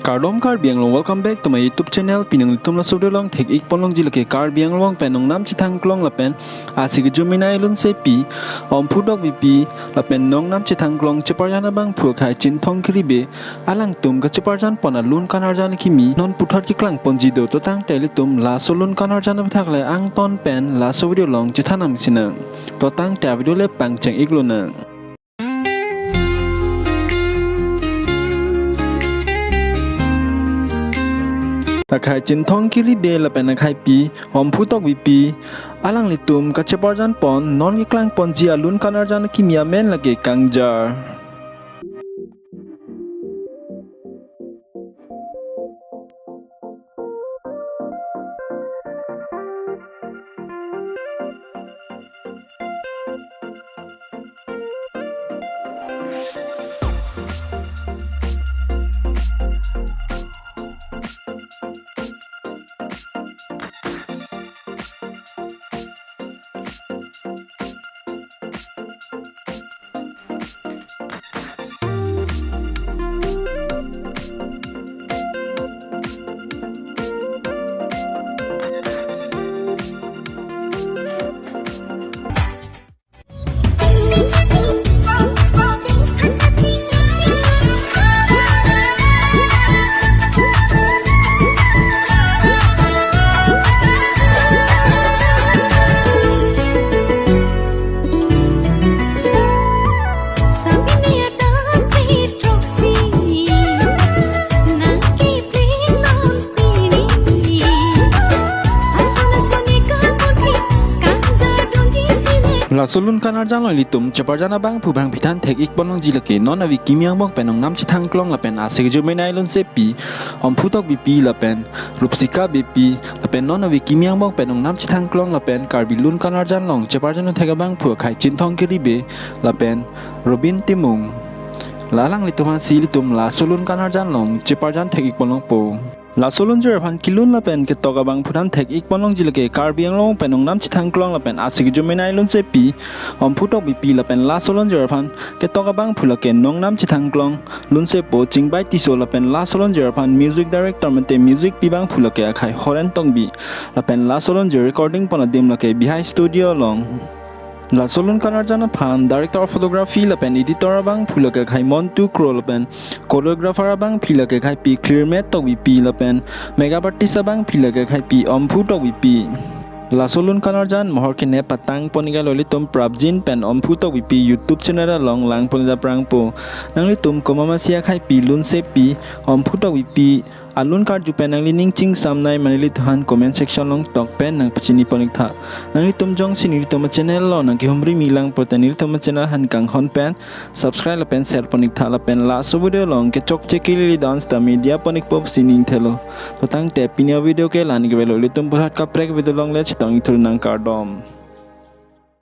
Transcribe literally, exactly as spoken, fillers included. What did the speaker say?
Kardom Karbi Anglong, welcome back to my YouTube channel. Pini nanglitum laso video along thek-ik ponlongji lake Karbi Anglong pen nongnam chethangklong lapen ase kejum menei lunsepi Omphu Tokbipi lapen nongnam chethangklong cheparjan abangphu akhai Chinthong Kiribe alangtum kacheparjan pon alun kan arjan akimi non puthot keklang ponji do. To tangte ilitum laso lun kan arjan aphuthak le angton pen laso video along chethan nangsinang. To tangte avideo le pangcheng-ik lonang. Akhai Chinthong Kiribe lapen akhaipi Omphu Tokbipi alanglitum kacheparjan pon non keklang ponji alun kan arjan akimi amen lake Kangjar. Laso lun kan arjan along ilitum cheparjan abangphu bangphi than thek-ik ponlongji lake non ave kimi angbong pen nongnam chethangklong lapen ase kejum menei lunsepi Omphu Tokbipi lapen Rupsika Bipi lapen non ave kimi angbong pen nongnam chethangklong lapen Karbi lun kan arjan along cheparjan thek abangphu akhai Chinthong Kiribe lapen Robin Timung. La alanglitum aphansi ilitum laso lun kan arjan along cheparjan thek-ik ponlongpo. Laso lunjir aphan kelun lapen ketok abangphu than thek-ik ponlongji lake Karbi Anglong pen nongnam chethangklong lapen ase kejum menei lunsepi Omphu Tokbipi lapen laso lunjir aphan ketok abangphu lake nongnam chethangklong lunsepo Chingbai Tisso lapen laso lunjir aphan music director mate music pi abangphu lake akhai Horen Tokbi lapen laso lunjir recording pon adim lake Bihai Studio along. Laso lun kan arjan aphan director of photography lapen editor abangphu lake akhai Montu Kro lapen choreographer abangpi lake akhaipi Clearmate Tokbipi lapen makeup artist abangpi lake akhaipi Omphu Tokbipi. Laso lun kan arjan mohor kene patang pon-ik lo ilitum prapjin pen Omphu Tokbipi YouTube channel along lang pon-ik prangpo. Nanglitum komat masi akhaipi lunsepi Omphu Tokbipi alun karju pen nangli ning chingsamnei ma nelitumphan comment section along tok pen nangpachini pon-ik tha. Nanglitum jongsi nelitum channel along nangkehumri milang pulote nelitum channel aphan kanghon pen subscribe lapen share pon-ik tha lapen laso video along kechokche kelele dance ta media pon-ikpo pusi ning thelo. To tangte pini avideo ke la-an ik avelo, ilitum puthot kaprek video along le chetong-ik thunang, kardom.